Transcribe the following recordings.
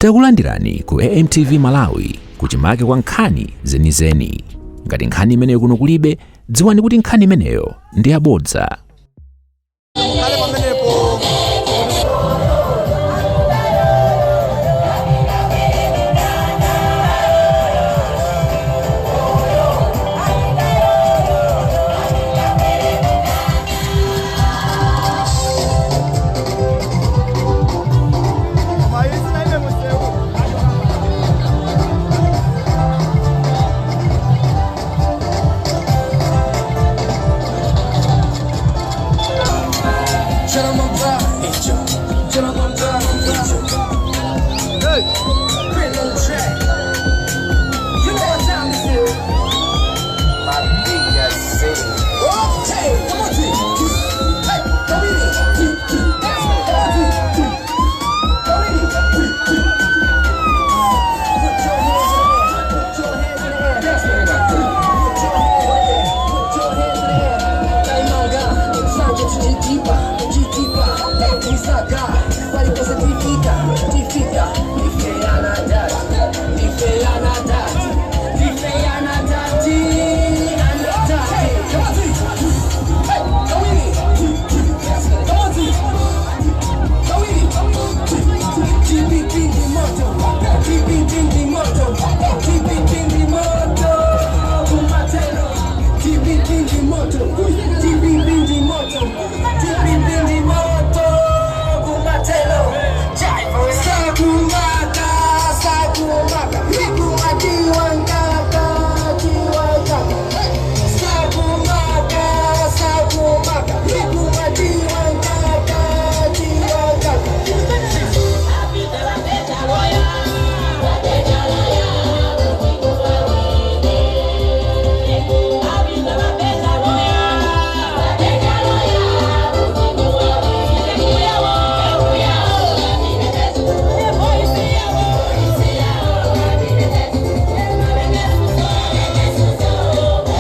Takulandirani ku AMTV Malawi, kuchimake kwa nkhani zenizeni. Ngati nkhani imeneyo kuno kulibe, dziwani kuti nkhani imeneyo ndi yabodza. Kale pamenepo. Koma izi naime musewu. Hey!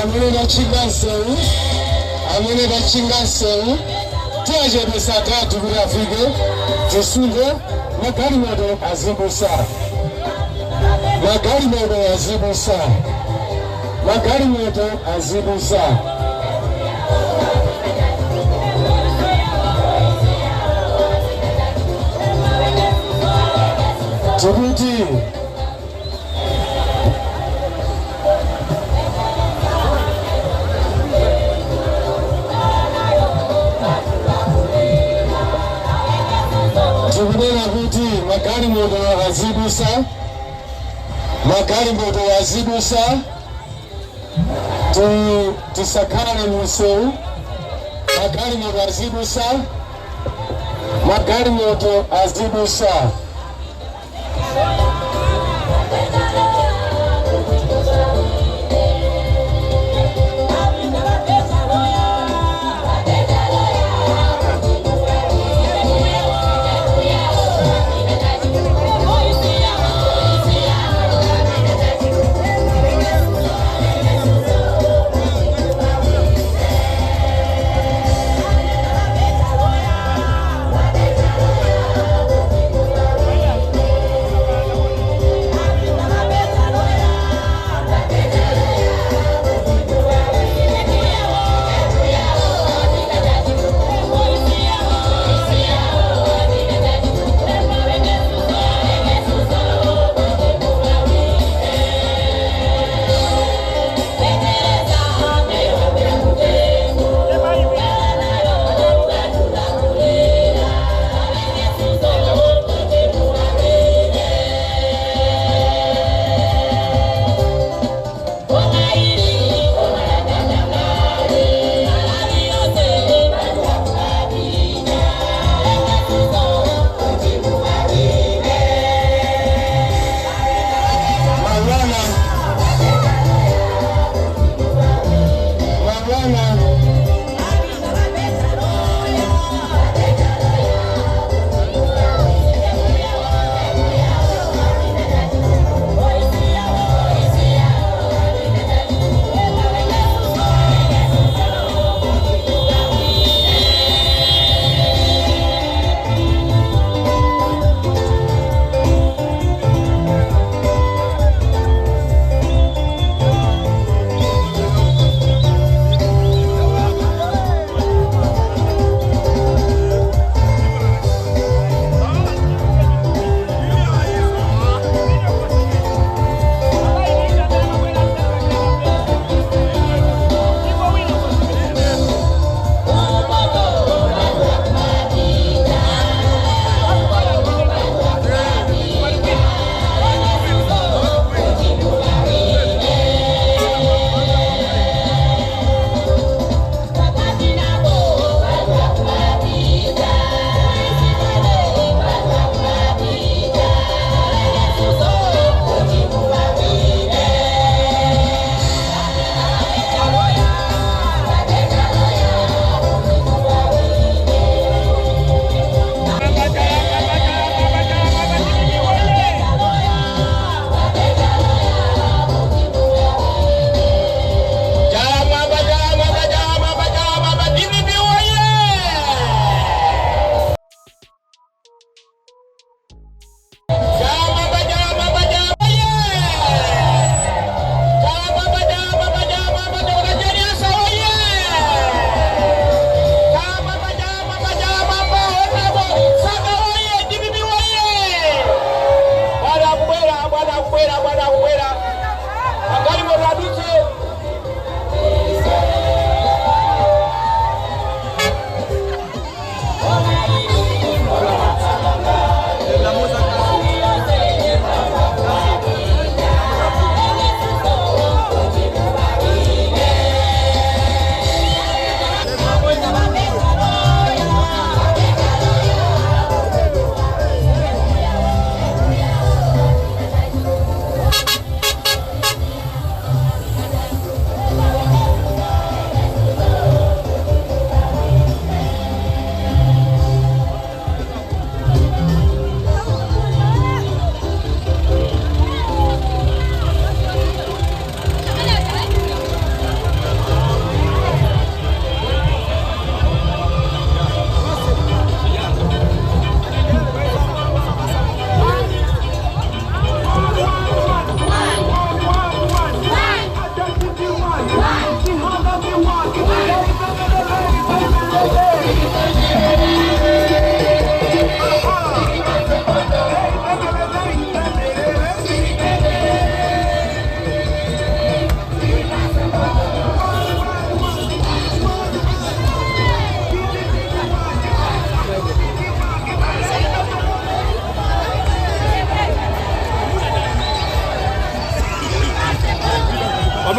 Amene tachinga nsewu, amene tachinga nsewu, tiyachepesa gadi kuti afike. Tisunge magalimoto azibusa, magalimoto azibusa, magalimoto azibusa. Tikuti tikunena kuti magalimoto azibusa, magalimoto azibusa. Tisakhale munsewu. Magalimoto azibusa, magalimoto azibusa.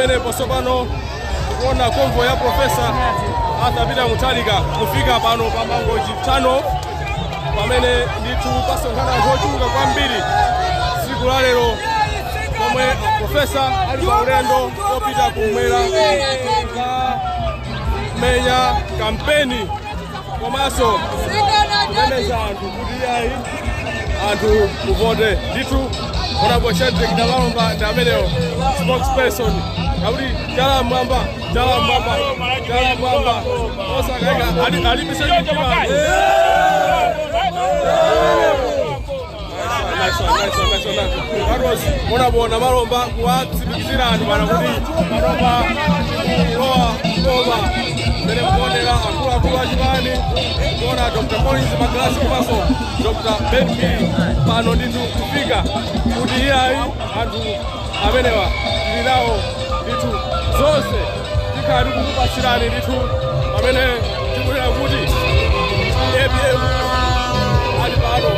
Pamenepo tsopano tikuona convoy ya Professor Arthur Peter Mutharika kufika pano pa Mangochi Tunnel, pamene ndithu pasonkhana anthu ochuluka kwambiri tsiku la lero, pomwe professor ali pa ulendo opita kumwera kumenya kampeni komanso kumemeza anthu kuti ayi, anthu muvote ndithu. Honorable Shadrick Namalomba ndi amenewo, spokesperson, akuti chala mwamba, chala mwamba, chala mwamba, osakaika alipise mtima. Nice one, nice one, nice one, nice one. That was Honorable Namalomba kuwatsimikizira anthu pano kuti panopa kulowa koma mmene mukuonera akuluakulu achipani, kuona Dr. Collins Magalasi komanso Dr. Ben Phiri pano ndithu kufika kuti iyayi, anthu amenewa tili nawo ndithu. Zonse tikhala tikukupatsirani ndithu pamene tikunena kuti APM ali pano.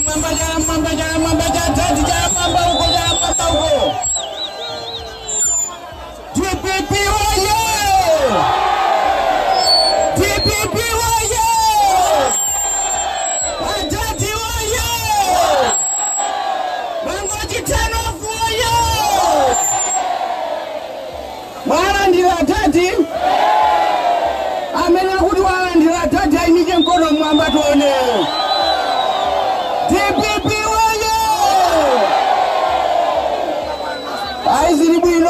Mwamba, cha mwamba, cha mwamba, cha tati, cha mwamba huko, cha mwamba huko. DPP oye! DPP oye! Adadi oye! Mangochi Turn-off oye! Mwalandira adadi? Amene akuti walandira adadi ayimike mkono mwamba tione. DPP oye! Ayi, zili bwino.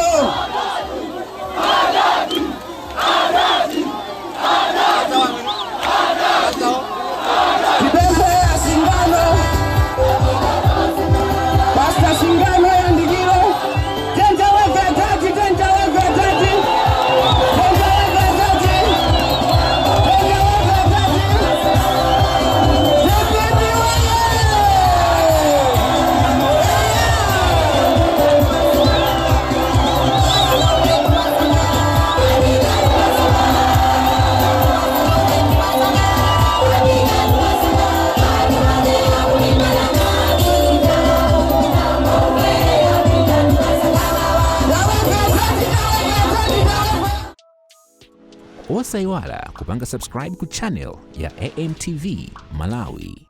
Osayiwala kupanga subscribe ku channel ya AMTV Malawi.